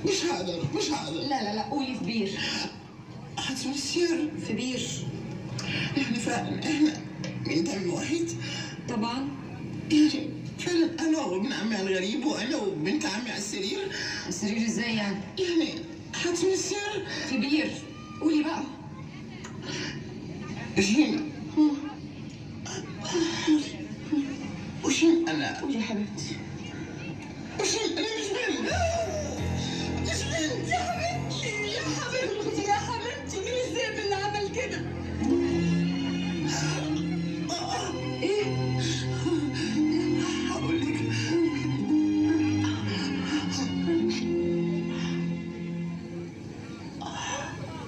مش هقدر مش هقدر. لا لا لا، قولي في بير. حتسون السير في بير. احنا فعلا احنا من دم واحد. طبعا. يعني فعلا انا وابن عمي على الغريب، وانا وبنت عمي على السرير. السرير ازاي يعني؟ يعني حتسون السير في بير. قولي بقى. جينا وشين انا. قولي يا حبيبتي. وشين انا مش بنت، مش بنت يا حبيبتي يا حبيبتي يا حبيبتي. مين الذئب اللي عمل كده؟ ايه؟ هقول لك.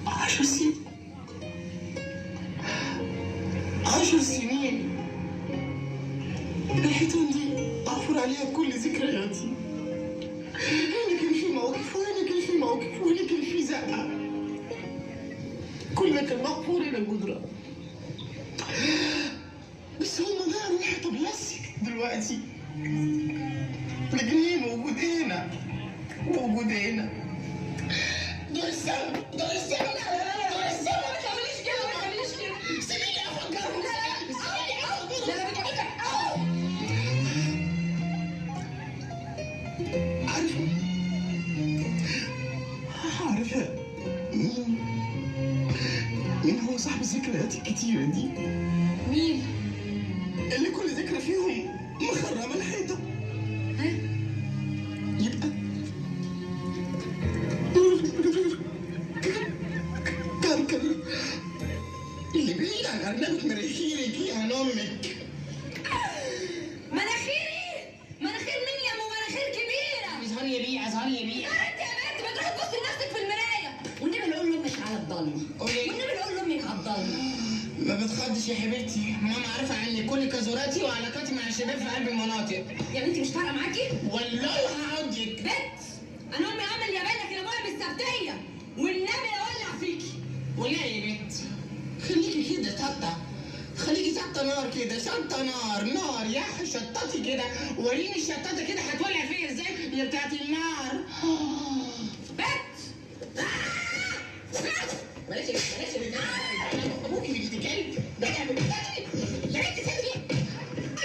10 سنين، 10 سنين الحيطان دي أعفر عليها كل ذكرياتي. هنا كان في موقف، وهنا كان في موقف، وهنا كان في زقة. كل كان مقفول إلى الجدران. بس هم غيروا الحيطة بلاستيك دلوقتي، لكن هي موجودة هنا، موجودة هنا. دور السما، دور السما، دور السما. ما تعمليش كده، ما تعمليش كده. سيبيني أفكرهم، سيبيني أفكرهم. لا لا. عارفة، عارفة مين مين هو صاحب الذكريات الكتيرة دي؟ مين؟ اللي كل ذكرى فيهم مخرمة الحيطة. ها؟ يبقى كركر اللي بعيد عن أرنبة مناخيرك يا أمك. مناخيري؟ مناخير مين يا ام مناخير كبيرة؟ ازهار يبيع، ازهار يبيع. انت يا بنت ما تروحي تبصي لنفسك في المراية. والنبي نقول لأمك على الضلمة. والنبي نقول لأمك على الضلمة. ما بتخضش يا حبيبتي، ماما عارفة عني كل كازوراتي وعلاقاتي مع الشباب في قلب المناطق. يا بنتي مش فارقة معاكي؟ والله هعضك. بنت أنا أمي عامل يا بالك يا ماما بالسبتية، والنبي أولع فيكي. ولا يا بنت خليكي كده شطة، خليكي شطة نار كده، شطة نار نار يا شطتي كده، وريني الشطة كده هتولع فيا ازاي يا بتاعت النار. بنت بلاش بلاش ابوكي بنت كلب، ده يا بنت يا بنت صدري.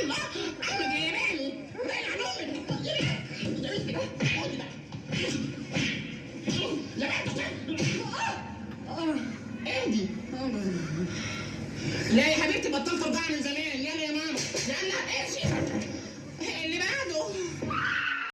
الله احمد يا ياباني باين على امك يا بنت، يا بنت خدي بقى يا بنت. اهدي. لا يا حبيبتي بطلت ارضع من زمان. يلا يا ماما، يلا امشي. اللي بعده.